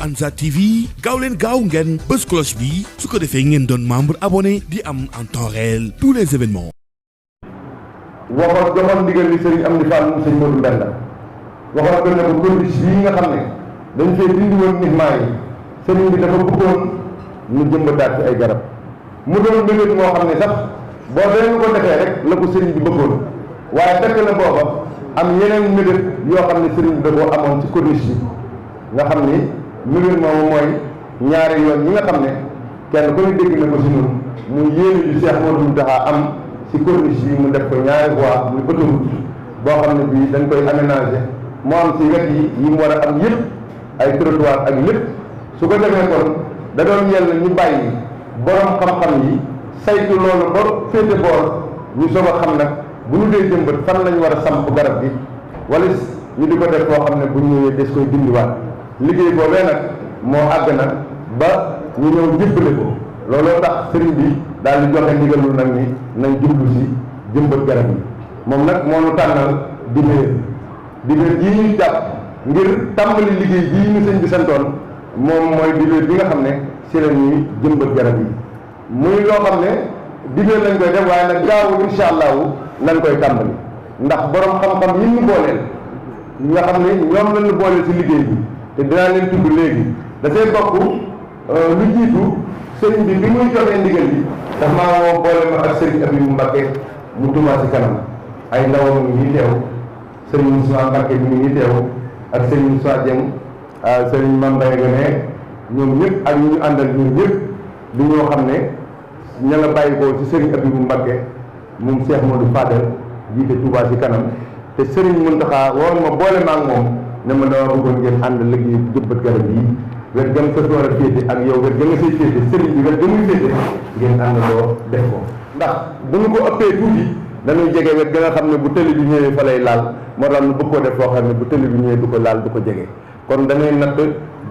Ansar TV gaaw leen gaaw ngeen bës cloche bi su ko defee ngeen doon membre abonné di am en temps réel tous les événements. joxoon ndigal li Serigne Amdi Fall mu sëñ Modou Mbenda waxoon ko ne ko corniche bii nga xam ne dañ fee dindi woon nihmaa yi Serigne bi dafa bëggoon ñu jëmbataat ci ay garab mu doon mbébét moo xam ne sax boo dee ko defee rek la ko Serigne bi bëggoon waaye fekk na booba am yeneen mbébét yoo xam ne Serigne bi da koo amoon ci corniche bi nga xam ni mbébét moomu mooy ñaari yoon yi nga xam ne kenn ku ne dégg na ko si ñun muy yéene yu Cheikh Modou Mountakha am ci corniche bi mu def ko ñaari voies muy autoroute boo xam ne bii dañ koy aménager moo am ci wet yi mu war a am yëpp ay trottoir ak lépp su ko defee kon da doon yell ñu bàyyi borom xam-xam yi saytu loolu ba féete boor ñu soog a xam nag bu ñu dee jëmbat fan lañ war a samp garab gi wala ñu di ko def koo xam ne bu ñëwee des koy dindiwaat liggéey boobee nag moo àgg na ba ñu ñëw jébbale ko looloo tax sëriñ bi daal di joxe ndigalul nag ni nañ jublu si jëmbat garab yi moom nag moo nu tànnal dibéer jii ñuy jàpp ngir tàmbali liggéey bii ñu sëñ bi santoon moom mooy dibéer bi nga xam ne si la ñuy jëmbat garab yi muy loo xam ne dibéer lañ koy def waaye nag gaawu insha allahu lañ koy tàmbali ndax borom xam-xam yi ñu booleel nga xam ne ñoom lañu booleel si liggéey bi te dinaa leen tudd léegi dafay bokk lu jiitu sëriñ bi bi muy joxee ndigal bi daf maa woo boole ma ak sëriñ Abibou Mbacké mu Touba ci kanam ay ndawam mi ngi teew sëriñ Moussa Mbacké mi ngi teew ak sëriñ Moussa Dieng sëriñ Mambay Gane ñoom ñëpp ak ñu ñu àndal ñoom ñëpp di ñoo xam ne ña nga bàyyi ko ci sëriñ Abibou Mbacké moom Cheikh Modou Fadel jiite Touba ci kanam te sëriñ Mountakha woon ma boole ma ak moom ne ma dama bëggoon ngeen ànd liggéey jëmbat garab yi wet gam sa war a féete ak yow wet ga nga say féete sëriñ bi wet ga muy féete ngeen àndandoo def ko ndax bu ñu ko ëppee tuuti dañuy jege wet ga nga xam ne bu tëli bi ñëwee fa lay laal moo tax ñu bëgg koo def foo xam ne bu tëli bi ñëwee du ko laal du ko jege kon dañuy natt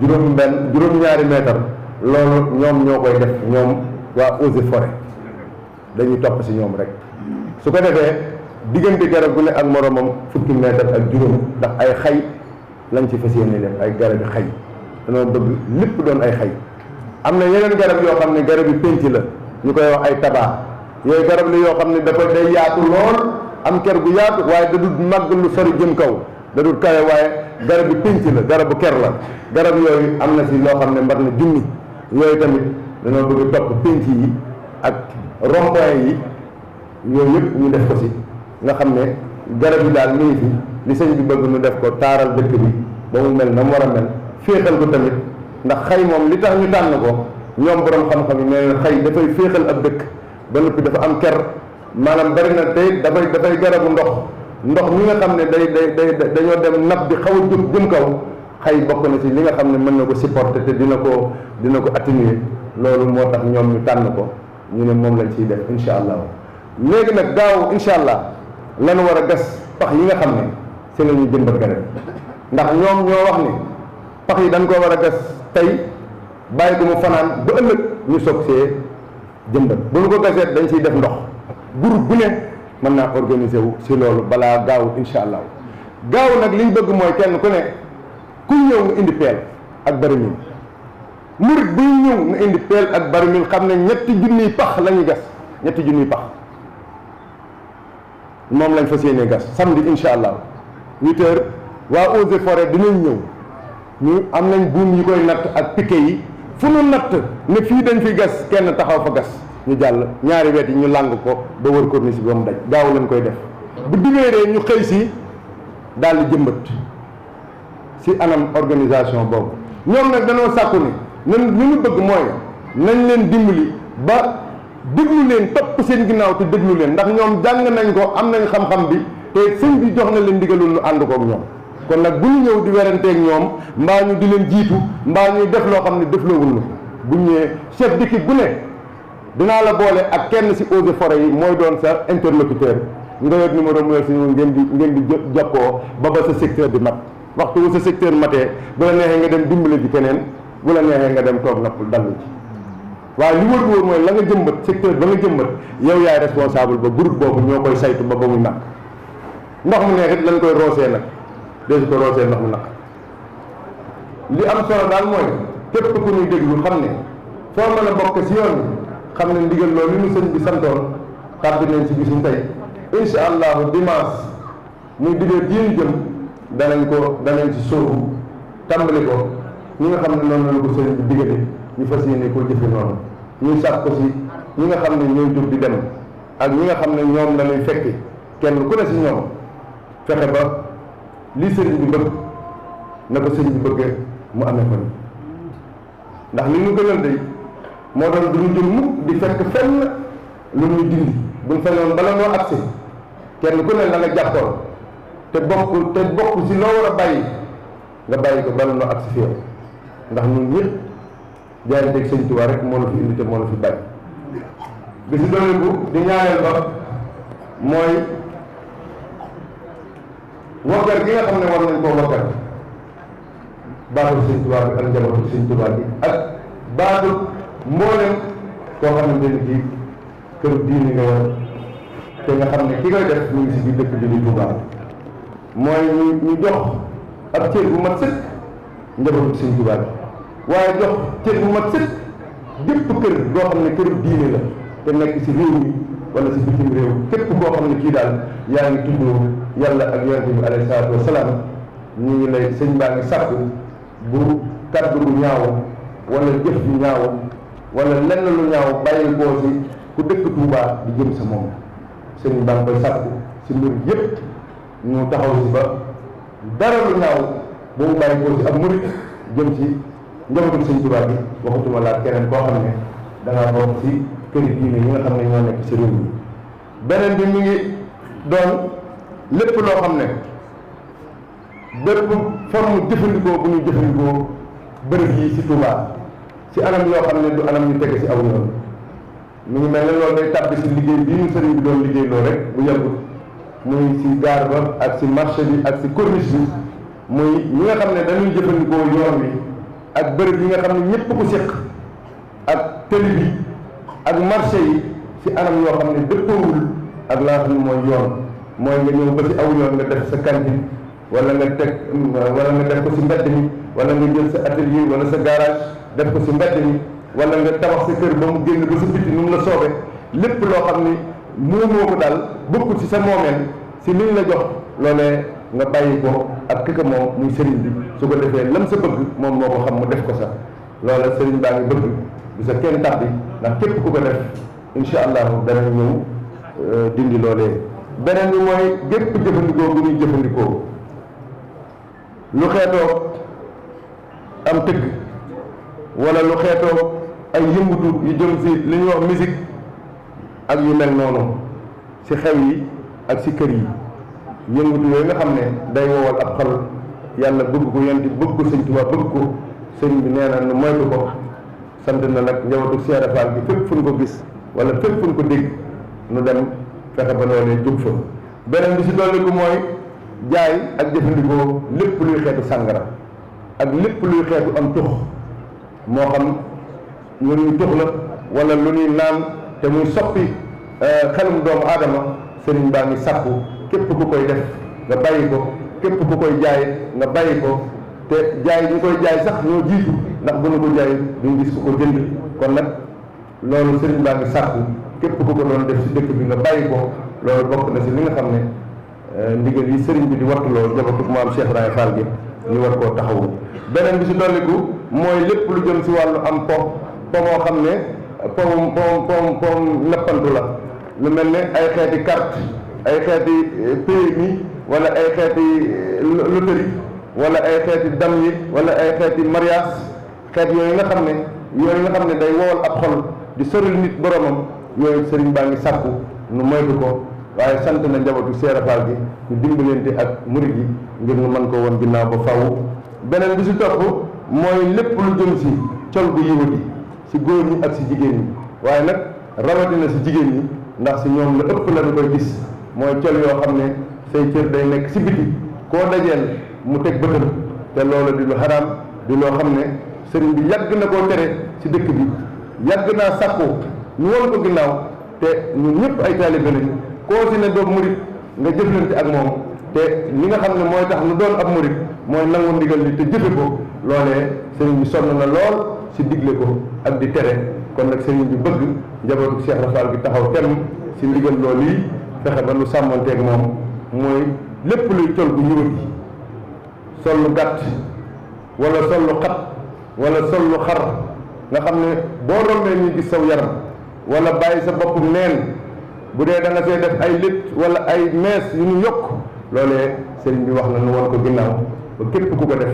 juróom-ñaari mètre loolu ñoom ñoo koy def ñoom waa Eaux et Forêts dañuy topp si ñoom rek su ko defee diggante garab gu ne ak moromam fukki mètre ak juróom ndax ay xay lañ ci fas yéene def ay garab yi xay dañoo bëgg lépp doon ay xay am na yeneen garab yoo xam ne garab yi penc la ñu koy wax ay tabac yooyu garab la yoo xam ne dafa day yaatu lool am ker gu yaatu waaye da dul màgg lu sori jëm kaw da dul kawe waaye garab yi penc la garabu ker la garab yooyu am na si loo xam ne mbar na junni yooyu tamit dañoo bëgg topp penc yi ak rond-point yi yooyu yëpp ñu def ko si nga xam ne garab yi daal mi ngi fi li sëñ bi bëgg ñu def ko taaral dëkk bi ba mu mel na mu war a mel féexal ko tamit ndax xay moom li tax ñu tànn ko ñoom borom xam-xam yi nee na xay dafay féexal ab dëkk ba noppi dafa am ker maanaam bari na tey dafay garabu ndox mi nga xam ne dañoo dem nab bi xaw a jóg jëm kaw xay bokk na ci li nga xam ne mën na ko supporter te dina ko atténuer loolu moo tax ñoom ñu tànn ko ñu ne moom lañ ciy def insha allah léegi nag gaaw insha allah lañu war a gas pax yi nga xam ne si la ñuy jëmbat garab ndax ñoom ñoo wax ni pax yi dañ ko war a gas tey bàyyi ko mu fanaan ba ëllëg ñu soog see jëmbat bu ñu ko gasee dañ ciy def ndox groupe bu ne mën naa organiser wu si loolu balaa gaaw insha allah gaaw nag liñ bëgg mooy kenn ku ne ku ñëw nga indi peel ak barimil murit buy ñëw nga indi peel ak barimil xam ne ñetti junniy pax la ñuy gas ñetti junniy pax moom lañ fas yéene gas samedi insha allah 8 heures waa Eaux et Forêts dinañ ñëw ñu am nañ buum yi koy natt ak piquet yi fu nu natt ne fii dañ fi gas kenn taxaw fa gas ñu jàll ñaari wet yi ñu làng ko ba wër corniche bi ba mu daj gaaw lañ koy def bu dibéeree ñu xëy si daal di jëmbat si anam organisation boobu ñoom nag dañoo sàkku ni ñun li ñu bëgg mooy nañ leen dimbali ba déglu leen topp seen ginnaaw te déglu leen ndax ñoom jàng nañ ko am nañ xam-xam bi te sëñ bi jox na leen ndigalul ñu ànd kook ñoom kon nag bu ñu ñëw di weranteeg ñoom mbaa ñu di leen jiitu mbaa ñuy def loo xam ne defloowul na bu ñëwee chef d'équipe bu ne dinaa la boole ak kenn si Eaux et Forêts yi mooy doon sa interlocuteur nga yor numéro mu yor si ngeen di jokkoo ba sa secteur di mat waxtu wu sa secteur matee bu la neexee nga dem dimbale ji keneen bu la neexee nga dem toog napp dallu ci waaye li wër mooy la nga jëmbat secteur ba nga jëmbat yow yaay responsable ba groupe boobu ñoo koy saytu ba muy nag ndox mu neex it lañ koy roosee nag désu ko roosee ndox mu naq li am solo daal mooy képp ku ñuy déglu xam ne foo mën a bokk si yoon bi xam ne ndigal loolu li ñu sëñ bi santoon tàbbi nañ si bisum tey incha allahu dimanche muy digee diin jëm danañ ci sóobu tàmbali ko ñi nga xam ne noonu la ko sëñ bi digale ñu fas yéene koo jëfe noonu ñuy sàkk ko si ñi nga xam ne ñooy jóg di dem ak ñi nga xam ne ñoom la ñuy fekki kenn ku ne si ñoom fexe ba li sëriñ bi bëgg na ko sëriñ bi bëggee mu amee ko ni ndax li ñu gënal day moo doon du ñu jëm mukk di fekk fenn lu ñuy dindi buñ feñoon bala noo agsi kenn ku ne la nga jàppoon te bokk si loo war a bàyyi nga bàyyi ko bala noo agsi fi yow ndax ñun ñëpp jaayanteeg sëñ Tuubaa rek moo la fi indi te moo la fi bàyyi bi si dooleeku di ñaareel ba mooy waggar gi nga xam ne war nañ koo waggar baatul sëñ Tuubaa bi ak njabootu sëñ Tuubaa bi ak baatul mboolem koo xamante ni kii kër diini nga yor te nga xam ne ki koy def ñu ngi si biir dëkk bi di Tuubaa mooy ñu jox ab cër bu mat sëkk njabootu sëñ Tuubaa bi waaye jox cër bu mat sëkk gépp kër goo xam ne këru diini la te nekk si réew mi wala si bitim réew képp koo xam ne kii daal yaa ngi tudd yàlla ak yonente bi alayhi salaatu wa salaam ñu ngi lay sëñ baa ngi sàkku bu kàddu bu ñaaw wala jëf bu ñaaw wala lenn lu ñaaw bàyyi koo si ku dëkk Tuubaa di jëm sa moom sëñ baa ngi koy sàkku si mbir yëpp ñu taxaw si ba dara lu ñaaw bu mu bàyyi koo si ak murit jëm si njabootu sëñ Tuubaa bi waxutuma laa keneen koo xam ne da ngaa bokk si këri diine yi nga xam ne ñoo nekk si réew mi beneen bi mi ngi doon lépp loo xam ne bépp forme jëfandikoo bu ñuy jëfandikoo bërëb yi si Touba si anam yoo xam ne du anam ñu tege si aw yoon mi ngi mel ne loolu day tàbbi si liggéey bii ñu sëriñ bi doon liggéey loo rek bu yàggut muy si gaar ba ak si marché bi ak si corniche bi muy ñi nga xam ne dañuy jëfandikoo yoon wi ak bërëb yi nga xam ne ñëpp ko séq ak tëli bi ak marché yi si anam yoo xam ne dëppoowul ak la nga xam ne mooy yoon mooy nga ñëw ba si aw yoon nga def sa cantine wala nga def ko si mbedd mi wala nga jël sa atelier wala sa garage def ko si mbedd mi wala nga tabax sa kër ba mu génn ba sa biti nu mu la soobee lépp loo xam ni moomoo ko daal bokkul si sa moomeel si liñ la jox loolee nga bàyyi ko ak ki ko moom muy sëriñ bi su ko defee lam sa bëgg moom moo ko xam mu def ko sax loola sëriñ baa ngi bëgg du sa kenn tàbbi ndax képp ku ko def incha allahu dana ñëw dindi loolee. beneen bi mooy gépp jëfandikoo bu ñuy jëfandikoo lu xeetoo am tëgg wala lu xeetoo ay yëngutu yu jëm si li ñuy wax musique ak yu mel noonu si xew yi ak si kër yi yëngutu yooyu nga xam ne day wowal ab xol yàlla bëgg ko yenti bëgg ko sëñ Tuubaa bëgg ko sëñ bi nee na nu moytu ko sant na nag njabootu Cheikh Fall bi fépp fu ñu ko gis wala fépp fu ñu ko dégg nu dem fexe ba loolee jóg fa. beneen bi si dolliku mooy jaay ak jëfandikoo lépp luy xeetu sàngara ak lépp luy xeetu am tux moo xam lu ñuy tux la wala lu ñuy naan te muy soppi xelum doomu aadama sëriñ baa ngi sàkku képp ku koy def nga bàyyi ko képp ku koy jaay nga bàyyi ko te jaay ñu koy jaay sax ñoo jiitu ndax bu ñu ko jaay duñ gis ku ko jënd kon nag loolu sëriñ baa ngi sàkku képp ku ko doon def si dëkk bi nga bàyyi ko loolu bokk na si li nga xam ne ndigal yi sëriñ bi di wattuloo njabootu maam Cheikh Ibrahima Fall gi ñu war koo taxawu. beneen bi si dolliku mooy lépp lu jëm si wàllu am po moo xam ne pom nappantu la lu mel ne ay xeeti carte ay xeeti PMI wala ay xeeti loterie wala ay xeeti dam yi wala ay xeeti mariage xeet yooyu nga xam ne day wowal ab xol di soril nit boromam yooyu sëriñ baa ngi sàkku nu moytu ko waaye sant na njabootu Cheikh Fall gi ñu dimbalante ak murid yi ngir ñu mën ko woon ginnaaw ba faw. beneen bi si topp mooy lépp lu jëm si col gu yiwa gi si góor ñi ak si jigéen ñi waaye nag rawatina si jigéen ñi ndax si ñoom la ëpp la ñu koy gis mooy col yoo xam ne say cër day nekk si biti koo dajeel mu teg bëtam te loolu di lu xaraam di loo xam ne sëriñ bi yàgg na koo tere si dëkk bi yàgg naa sàkku ñu won ko ginnaaw te ñun ñëpp ay taalibe lañ koo si ne doomu murit nga jëflante ak moom te li nga xam ne mooy tax nu doon ab murit mooy nangu ndigal li te jëfe ko loolee sëriñ bi sonn na lool si digle ko ak di tere kon nag sëriñ bi bëgg njabootu Cheikh Rafal gi taxaw temm si ndigal loolu yi fexe ba nu sàmmanteeg moom mooy lépp luy col gu ñëwat yi sol lu gàtt wala sol lu xat wala sol lu xar nga xam ne boo rombee ñu gis saw yaram wala bàyyi sa bopp neen bu dee da nga see def ay lit wala ay mees yu ñu yokk loolee sëriñ bi wax na nu woon ko ginnaaw ba képp ku ko def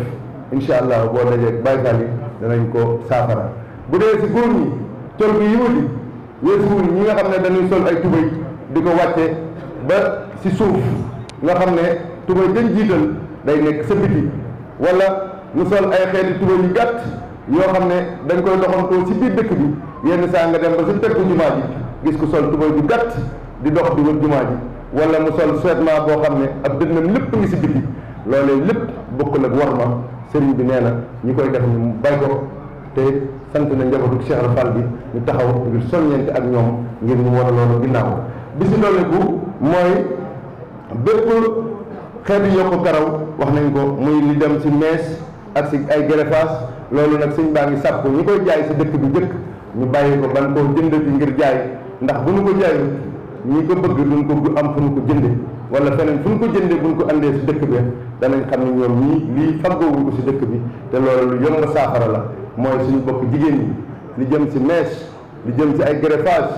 incha allah boo dajee baykat yi danañ ko saafara bu dee si góor ñi col bi yiwati weesuwul ñi nga xam ne dañuy sol ay tubay di ko wàcce ba si suuf nga xam ne tubay dañ jiital day nekk sa biti wala mu sol ay xeeti tubay yu gàtt yoo xam ne dañ koy doxantoo si biir dëkk bi yenn saa nga dem ba sa teggu jumaa ji gis ko sol tubay bu gàtt di dox di wër jumaa ji wala mu sol seulement boo xam ne ab dënnam lépp ngi si biti loolee lépp bokkul ak war ma sëriñ bi nee na ñi koy def ñu bay ko te sant na njabootu Cheikh Rafal bi ñu taxaw ngir soññeente ak ñoom ngir ñu war a loolu ginnaaw bi si dolliku mooy bépp xeetu yokku karaw wax nañ ko muy li dem si mees ak si ay greffage loolu nag sëñ baa ngi sàkku ñi koy jaay si dëkk bi jëkk ñu bàyyi ko ban koo jëndati ngir jaay ndax bu ñu ko jaayul ñi ko bëgg duñ ko am fu ñu ko jënde wala feneen fu ñu ko jëndee buñ ko andee si dëkk bi danañ xam ne ñoom ñii lii faggoowuñ ko si dëkk bi te loolu lu yomb saafara la mooy suñu bokk jigéen ñi li jëm si mèche li jëm si ay greffage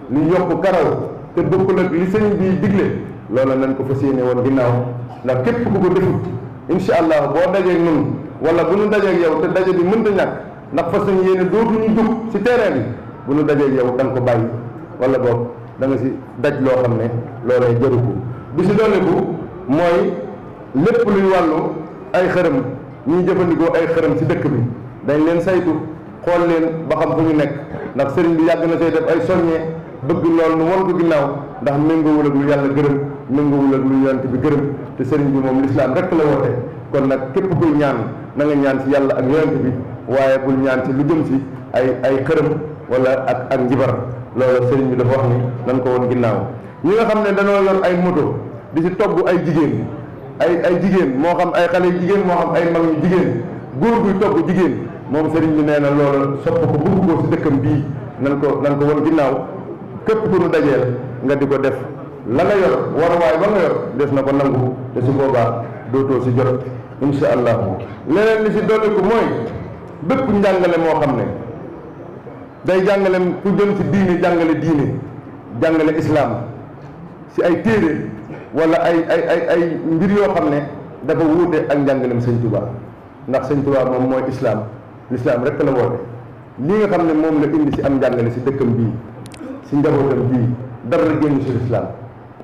li yokk karaw te bokkul ak li sëñ bi digle loolu nañ ko fas yéene woon ginnaaw ndax képp ku ko defut incha allah boo dajeeg nun wala bu ñu dajeeg yow te daje bi mënta ñàkk ndax fas yéene dootuñu jóg si terrain bi bu ñu dajeeg yow da nga ko bàyyi wala boog da nga si daj loo xam ne loolay jëru ko bi si dolliku mooy lépp luy wàllu ay xërëm ñuy jëfandikoo ay xërëm si dëkk bi dañ leen saytu xool leen ba xam fu ñu nekk ndax sëriñ bi yàgg na say def ay soññee bëgg loolu nu won ko ginnaaw ndax méngoowul ak lu yàlla gërëm méngoowul ak lu yonent bi gërëm te sëriñ bi moom lislaam rek la woote kon nag képp kuy ñaan na nga ñaan si yàlla ak yonent bi waaye bul ñaan si lu jëm si ay xërëm wala ak njibar loolu sëriñ bi dafa wax ni nan ko woon ginnaaw ñi nga xam ne dañoo yor ay moto di si togg ay jigéen ay jigéen moo xam ay xale jigéen moo xam ay mag yu jigéen góor guy togg jigéen moom sëriñ bi nee na loolu sopp ko bëgg ko si dëkkam bii nan ko woon ginnaaw képp ku nu dajeel nga di ko def la nga yor waruwaay ba nga yor des na ko nangu te su boobaa dootoo si jot insha allah leneen li si dolli ko mooy bépp njàngale moo xam ne day jàngale ku jëm si diine jàngale islam si ay téere wala ay mbir yoo xam ne dafa wuute ak njàngalem sëñ Tuubaa ndax sëñ Tuubaa moom mooy islam l'islam rek la woote li nga xam ne moom la indi si am njàngale si dëkkam bii si njabootam bii dara génn si l'islam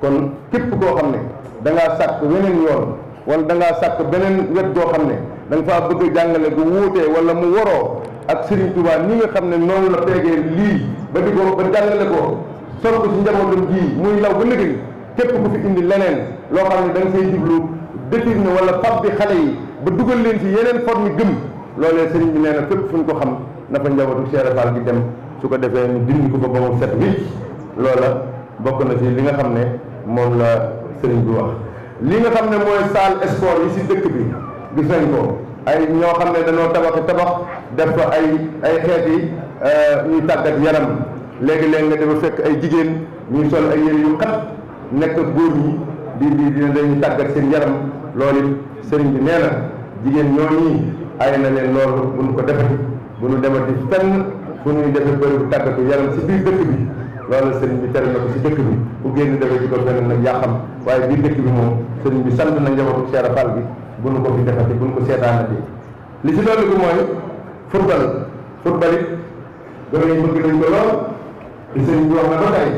kon képp koo xam ne da ngaa sàkk weneen yoon wala da ngaa sàkk beneen wet goo xam ne da nga faa bëgg a jàngale bu wuutee wala mu waroo ak Serigne Touba ni nga xam ne noonu la tegee lii ba di ko ba jàngale ko sol ko si njabootam bii muy law ba nëgëni képp ku fi indi leneen loo xam ne da nga say jublu détourné wala fab bi xale yi ba dugal leen si yeneen forme gëm loolee Serigne bi nee na fépp fu ñu ko xam na fa njabootu Cheikh Fall gi dem su ko defee ñu dindi ko fa ba mu set wicc loola bokk na si li nga xam ne moom la Serigne bi wax. li nga xam ne mooy salle sport yi si dëkk bi gis nañ ko ay ñoo xam ne dañoo tabax def fa ay xeeti ñuy tàggat yaram léegi-léegi nga dafa fekk ay jigéen ñuy sol ay yére yu xat nekk góor ñi di dañuy tàggat seen yaram loolu it sëriñ bi nee na jigéen ñooñi ay na leen loolu bu ñu ko defee bu ñu demati fenn fu ñuy defee bëri bu tàggatu yaram si biir dëkk bi loolu sëriñ bi tere na ko si dëkk bi bu génn defee ci ko feneen nag yaa xam waaye biir dëkk bi moom sëriñ bi sant na njabootu Cheikh Fall bi bu nu ko fi defati bu nu ko seetaanati li si dolli ko mooy football it gën a bëgg nañ ko lool te sëriñ bi wax na ba tey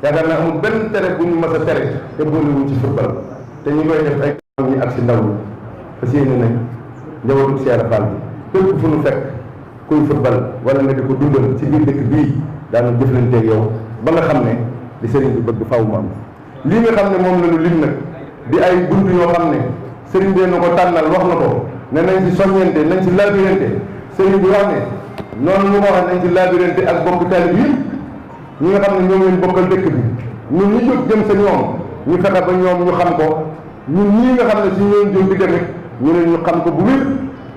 yaakaar naa amul benn tere bu ñu mës a tere te boolewuñ ci football te ñu koy def ay ñi ak si ndaw ñi fas yéene nañ njabootu Cheikh Fall bi fépp fu nu fekk kuy football wala nga di ko dundal si biir dëkk bii daanu jëflanteeg yow ba nga xam ne li sëriñ bi bëgg faaw mu am lii nga xam ne moom la ñu lim nag di ay bunt yoo xam ne sëriñ bi na ko tànnal wax na ko ne nañ ci soññente nañ ci labirante sëriñ bi wax ne noonu lu ma wax nañ ci labirante ak bokk taalib yi ñi nga xam ne ñoom leen bokkal dëkk bi ñun ñu jóg jëm sa ñoom ñu fexe ba ñoom ñu xam ko ñun ñii nga xam ne si ñoom jóg di demit ñu ne ñu xam ko bu wér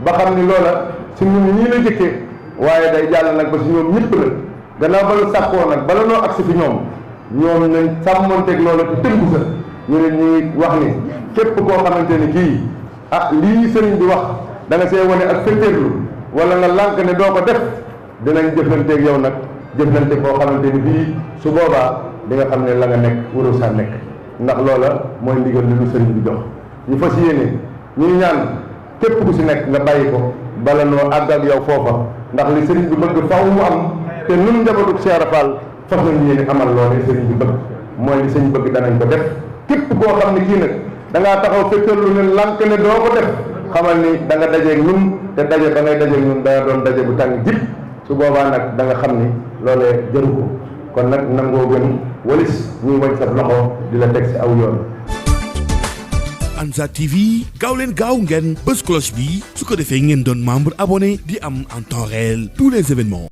ba xam ni loola si ñun ñii la jëkkee waaye day jàll nag ba si ñoom ñëpp la gannaaw ba la sàkkoo nag bala noo agsi fi ñoom nañ sàmmonteeg loola te tënku sa ñu ne ñu ngi wax ni képp koo xamante ni kii lii sëriñ bi wax da nga see wane ak fetteerlu wala nga lànk ne doo ko def dinañ jëflanteeg yow nag jëflante koo xamante ni bii su boobaa di nga xam ne la nga nekk warul saa nekk ndax loola mooy ndigal li lu sëriñ bi jox ñu fas yéene ñuy ñaan képp ku si nekk nga bàyyi ko bala noo àgg ak yow foofa ndax li sëriñ bi bëgg faw mu am te nun njabootu Cheikh Fall fas nañ yéene amal loole sëriñ bi bëgg mooy li sëriñ bëgg danañ ko def képp koo xam ne kii nag da ngaa taxaw fekkalu ne lànk ne doo ko def xamal ni da nga dajeeg ñun te daje ba ngay dajeeg ñun dana doon daje bu tàng jib su boobaa nag da nga xam ni loolee jëru ko kon nag nangoo gën walis ñuy wañ sa loxo di la teg si aw yoon. Ansar TV gaaw leen gaaw ngeen bës cloche bi su ko defee ngeen doon membre abonné di am en temps réel tous les événements.